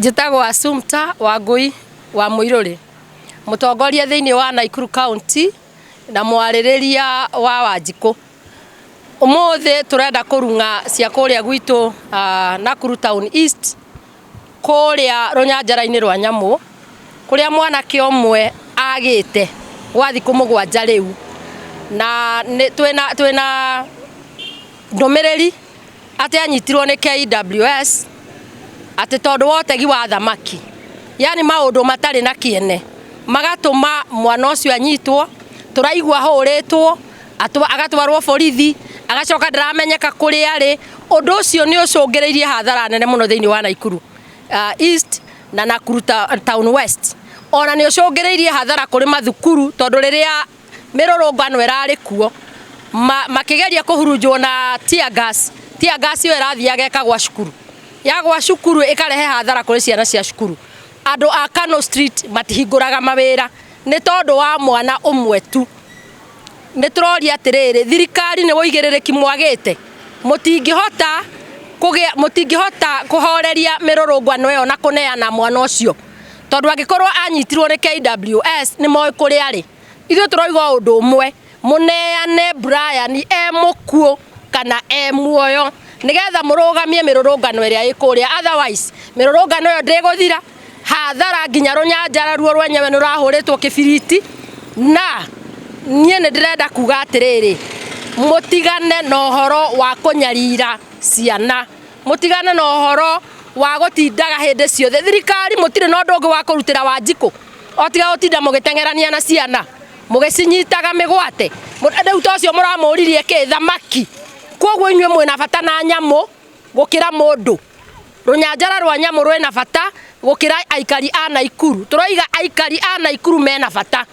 Njĩtagwo Assumpta Wangũi wa Mũirũrĩ, mũtongoria thĩinĩ wa Nakuru County na mwarĩrĩria wa Wanjikũ. Ũmũthĩ tũrenda kũrung'a cia kũrĩa gwitũ Nakuru Town East, kũrĩa rũnyanjara-inĩ rwa nyamũ, kũrĩa mwanake ũmwe agĩte gwa thikũ 7 rĩu. Na twĩna ndũmĩrĩri atĩ anyitirwo nĩ KWS atĩ tondũ wa ũtegi wa thamaki, yani maũndũ matarĩ na kĩene magatũma mwana ũcio anyitwo, tũraigua ahũrĩtwo, agatwarwo borithi, agacoka ndaramenyeka kũrĩa arĩ. Ũndũ ũcio nĩ ũcũngĩrĩirie hathara nene mũno thĩinĩ wa Nakuru East na Nakuru Town West. Ona nĩ ũcũngĩrĩirie hathara kũrĩ mathukuru tondũ rĩrĩa mĩrũrũngano ĩrarĩ kuo makĩgeria kũhurunjwo na tear gas, tear gas ĩyo ĩrathiaga ĩkagwa cukuru, yagwa cukuru ĩkarehe hathara kũrĩ ciana cia cukuru. Andũ a Kano Street matihingũraga mawĩra nĩ tondũ wa mwana ũmwe tu. Nĩ tũroria atĩrĩrĩ, thirikari nĩ ũigĩrĩrĩki mwagĩte? Mũtingĩhota kũgĩa, mũtingĩhota kũhoreria mĩrũrũngano ĩyo na kũneana mwana ũcio, tondũ angĩkorwo anyitirwo nĩ KWS nĩ moĩ kũrĩa arĩ. Ithuĩ tũroiga o ũndũ ũmwe, mũneane Brian e mũkuũ kana e muoyo, nĩgetha mũrũgamie mĩrũrũngano ĩrĩa ĩ kũrĩa, otherwise mĩrũrũngano ĩyo ndĩgũthira, hathara nginya rũnyanjara ruo rwenyewe nĩ rũrahũrĩtwo kĩbiriti. Na niĩ nĩ ndĩrenda kuga atĩrĩrĩ, mũtigane na ũhoro wa kũnyarira ciana, mũtigane na ũhoro wa gũtindaga hĩndĩ ciothe. Thirikari mũtirĩ na ũndũ ũngĩ wa kũrutĩra Wanjikũ o tiga gũtinda mũgĩteng'erania na ciana, mũgĩcinyitaga mĩgwate. Rĩu ta ũcio mũramũririe kĩ? Thamaki. Koguo inyuĩ mwĩna bata na nyamũ gũkĩra mũndũ. Rũnyanjara rwa nyamũ rwĩna bata gũkĩra aikari a Nakuru. Tũroiga aikari a Nakuru mena bata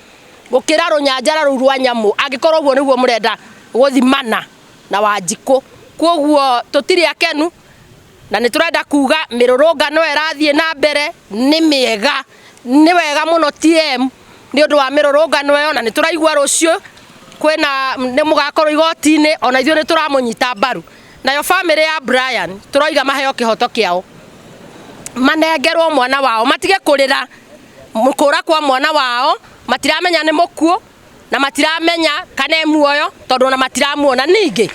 gũkĩra rũnyanjara rũu rwa nyamũ, angĩkorwo ũguo nĩguo mũrenda gũthimana na Wanjikũ. Koguo tũtirĩ akenu na nĩ tũrenda kuga mĩrũrũngano ĩyo ĩrathiĩ na mbere nĩ mĩega, nĩ wega mũno TM nĩ ũndũ wa mĩrũrũngano ĩyo, na nĩ tũraigua rũciũ kwĩna nĩ mũgakorwo igoti-inĩ, ona ithuĩ nĩ tũramũnyita mbaru. Nayo bamĩrĩ ya Brian tũroiga maheo kĩhoto kĩao, manengerwo mwana wao, matige kũrĩra kũra kwa mwana wao, matiramenya nĩ mũkuũ na matiramenya kana e muoyo tondũ ona matiramuona. Ningĩ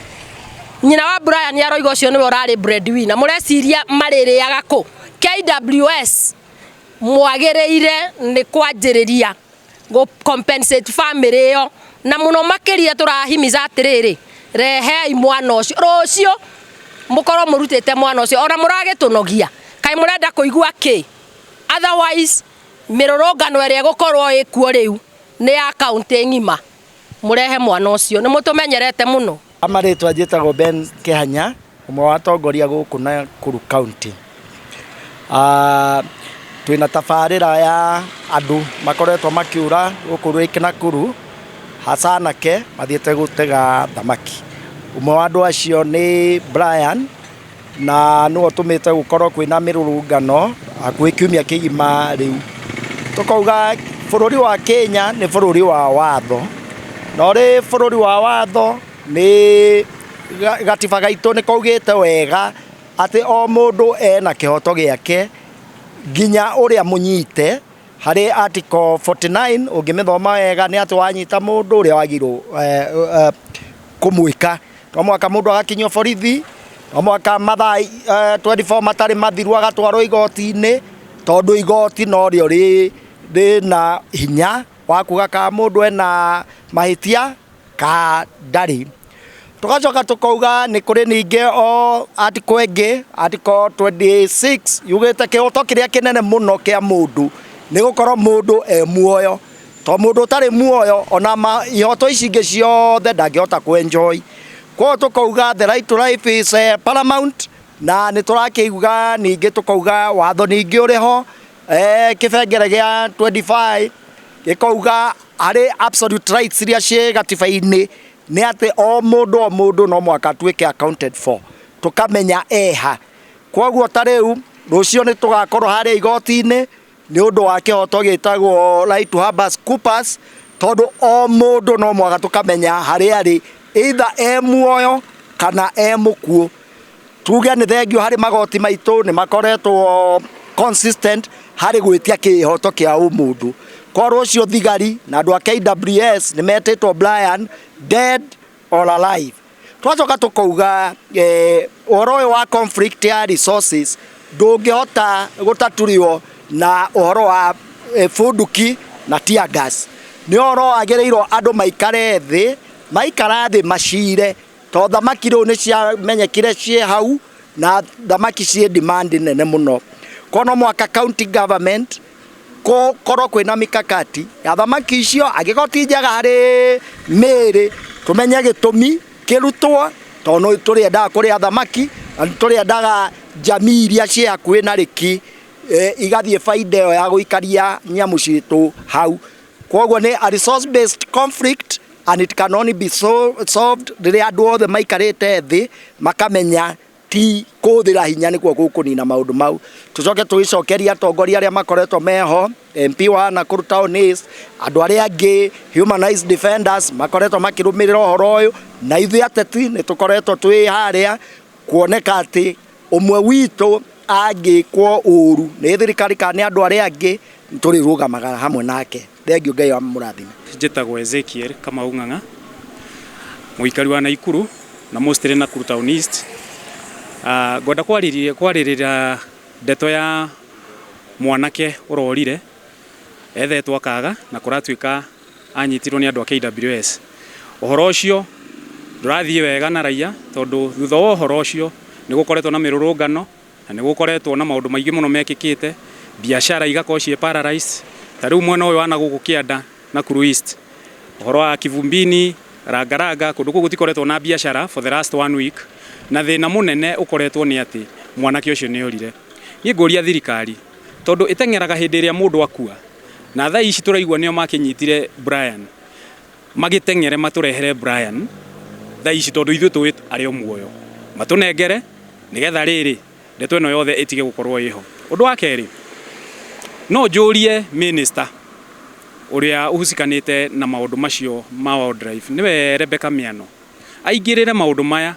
nyina wa Brian aroiga ũcio nĩwe ũrarĩ breadwinner, mũreciria marĩrĩaga kũ? KWS mwagĩrĩire nĩ kwanjĩrĩria gũ compensate family ĩyo, na mũno makĩria tũrahimiza atĩrĩrĩ, rehei mwana ũcio rũciũ mũkorwo mũrutĩte mwana ũcio, ona mũragĩtũnogia kaĩ mũrenda kũigua kĩ? Otherwise mĩrũrũngano ĩrĩa ĩgũkorwo ĩkuo rĩu nĩ ya kaũntĩ ng'ima, mũrehe mwana ũcio, nĩ mũtũmenyerete mũno. Marĩtwa njĩtagwo Ben Kĩhanya, ũmwe wa atongoria gũkũ Nakuru County. Twĩna tabarĩra ya andũ makoretwo makĩũra gũkũ Lake Nakuru, hasa anake mathiĩte gũtega thamaki. Ũmwe wa andũ acio nĩ Brian, na nĩwe ũtũmĩte gũkorwo kwĩna mĩrũrũngano hakuhĩ kiumia kĩgima rĩu. Tũkauga bũrũri wa Kenya nĩ bũrũri wa watho, na ũrĩ bũrũri wa watho nĩ gatiba gaitũ nĩ kaugĩte wega atĩ o mũndũ ena kĩhoto gĩake nginya ũrĩa mũnyite. Harĩ article 49 ũngĩmĩthoma wega nĩ atĩ wanyita mũndũ ũrĩa wagĩrĩirwo kũmwĩka. No mũhaka mũndũ agakinyio borithi, no mũhaka mathaa 24 matarĩ mathiru agatwarwo igoti-inĩ, tondũ igoti norĩo rĩna hinya wa kuga kana mũndũ ena mahĩtia kana ndarĩ. Tũgacoka tũkauga nĩ kũrĩ ningĩ o article ĩngĩ, article 26 yugĩte kĩhoto kĩrĩa kĩnene mũno kĩa mũndũ nĩ gũkorwo mũndũ e muoyo. Tondũ mũndũ ũtarĩ muoyo ona ihoto ici ingĩ ciothe ndangĩhota kũ enjoy. Koguo tũkauga the right to life is paramount, na nĩ tũrakĩuga ningĩ tũkauga watho ningĩ ũrĩ ho, kĩbengere gĩa 25 gĩkauga harĩ absolute rights iria ciĩ gatiba-inĩ nĩ atĩ o mũndũ o mũndũ no mũhaka atuĩke accounted for, tũkamenya eha. Koguo ta rĩu rũciũ nĩ tũgakorwo harĩa igoti-inĩ nĩ ũndũ wa kĩhoto gĩtagwo right to habeas corpus, tondũ o mũndũ no mũhaka tũkamenya harĩa arĩ, either e muoyo kana e mũkuũ. Tuge nĩ thengio harĩ magoti maitũ nĩ makoretwo Consistent harĩ gwĩtia kĩhoto kĩa ũmũndũ. Korwo ũcio thigari na andũ a KWS nĩ metĩtwo Brian, dead or alive. Twacoka tũkauga ũhoro ũyũ wa conflict ya resources ndũngĩhota gũtatũrĩo na ũhoro wa bunduki na tear gas. Nĩ ũhoro wagĩrĩirwo andũ maikare thĩ, maikara thĩ macire, to thamaki rĩu nĩ ciamenyekire ciĩ hau na thamaki ciĩ demand nene mũno. Kono mwaka county government korwo kwĩna mikakati ya thamaki icio, angĩkorwo ti njega harĩ mĩĩrĩ, tũmenye gĩtũmi kĩrutwo, tondũ tũrĩendaga kũrĩa thamaki na nĩ tũrĩendaga jamii iria ciĩ hakuhĩ na rĩki igathiĩ baida ĩyo ya gũikaria nyamũ citũ hau. Koguo nĩ a resource based conflict and it can only be solved rĩrĩa andũ othe maikarĩte thĩ makamenya ti kũhũthĩra hinya nĩkuo gũkũnina maũndũ mau. Tũcoke tũgĩcokeria atongoria arĩa makoretwo meho, MP wa Nakuru Town East, andũ arĩa angĩ human rights defenders makoretwo makĩrũmĩrĩra ũhoro ũyũ, na ithuĩ ateti nĩ tũkoretwo twĩ harĩa kuoneka atĩ ũmwe witũ angĩkwo ũru nĩ thirikari kana nĩ andũ arĩa angĩ, tũrĩrũgamaga hamwe nake. Thengiũ, Ngai amũrathime. Njĩtagwo Ezekiel Kamau Ng'ang'a, mũikari wa Naikuru na mostly Nakuru Town East. Ngwenda kwarĩrĩria ndeto ya mwanake ũrorire, ethetwo akaga na kũratuĩka anyitirwo nĩ andũ a KWS. Ũhoro ũcio ndũrathiĩ wega na raia, tondũ thutha wa ũhoro ũcio nĩ gũkoretwo na mĩrũrũngano na nĩ gũkoretwo na maũndũ maingĩ mũno mekĩkĩte, biacara igakorwo ciĩ paralyzed. Ta rĩu mwena ũyũ wa nagũkũ kĩanda Nakuru East, ũhoro wa Kivumbini, Rangaranga, kũndũ kũu gũtikoretwo na biacara for the last one week, na thĩna mũnene ũkoretwo nĩ atĩ mwanake ũcio nĩ orire. Niĩ ngũria thirikari, tondũ ĩteng'eraga hĩndĩ ĩrĩa mũndũ akua, na thaa ici tũraigua nĩo makĩnyitire Brian, magĩteng'ere matũrehere Brian thaa ici, tondũ ithuĩ tũĩ arĩ o muoyo, matũnengere nĩgetha rĩrĩ ndeto ĩno yothe ĩtige gũkorwo ĩho. Ũndũ wa kerĩ, no njũrie minister ũrĩa ũhucikanĩte na maũndũ macio ma wildlife, nĩwe Rebecca Miano, aingĩrĩre maũndũ maya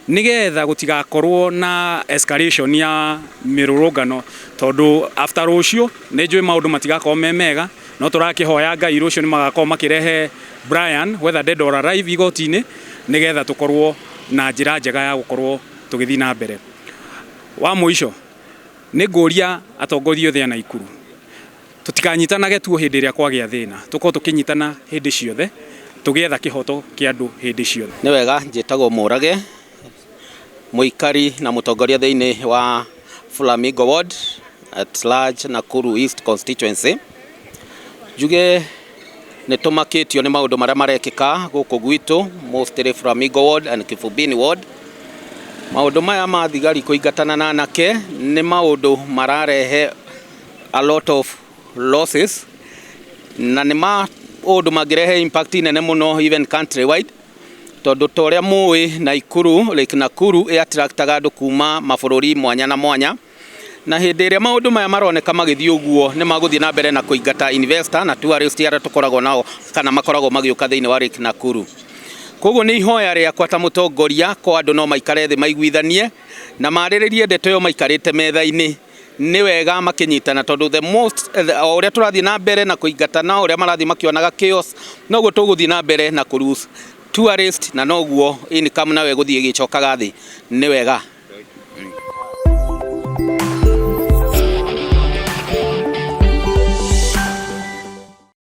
nĩgetha gũtigakorwo na escalation ya mĩrũrũngano, tondũ after rũciũ nĩ njũĩ maũndũ matigakorwo me mega. No tũrakĩhoya Ngai rũciũ nĩ magakorwo makĩrehe Brian, whether dead or alive, igoti-inĩ, nĩgetha tũkorwo na njĩra njega ya gũkorwo tũgĩthiĩ na mbere. Wa mũico, nĩ ngũria atongoria othe a Naikuru tũtikanyitanage tuo hĩndĩ ĩrĩa kwagĩa thĩna, tũkorwo tũkĩnyitana hĩndĩ ciothe tũgĩetha kĩhoto kĩa andũ hĩndĩ ciothe. Nĩ wega, njĩtagwo Mũrage, mũikari na mũtongoria thĩinĩ wa Flamingo Ward at large, Nakuru East constituency. Njuge nĩ tũmakĩtio nĩ maũndũ marĩa marekĩka gũkũ gwitũ, mostly Flamingo Ward and Kivumbini Ward. Maũndũ maya ma thigari kũingatana na anake nĩ maũndũ mararehe a lot of losses na nĩ maũndũ mangĩrehe impact nene mũno even country wide, tondũ ta ũrĩa mũĩ Naikuru, Lake Nakuru ĩ attractaga andũ kuma mabũrũri mwanya na mwanya, na hĩndĩ ĩrĩa maũndũ maya maroneka magĩthiĩ ũguo, nĩ magũthiĩ na mbere na kũingata investor na tourist arĩa tũkoragwo nao kana makoragwo magĩũka thĩinĩ wa Lake Nakuru. Koguo nĩ ihoya rĩakwa ta mũtongoria kwa andũ no maikare thĩ maiguithanie na marĩrĩrie ndeto ĩyo maikarĩte metha-inĩ. Nĩ wega makĩnyitana, tondũ the most o ũrĩa tũrathiĩ na mbere na kũingatana, o ũrĩa marathiĩ makĩonaga chaos, noguo tũgũthiĩ na mbere na kũ lose tourist na noguo income nayo ĩgũthiĩ ĩgĩcokaga thĩ. Nĩ wega.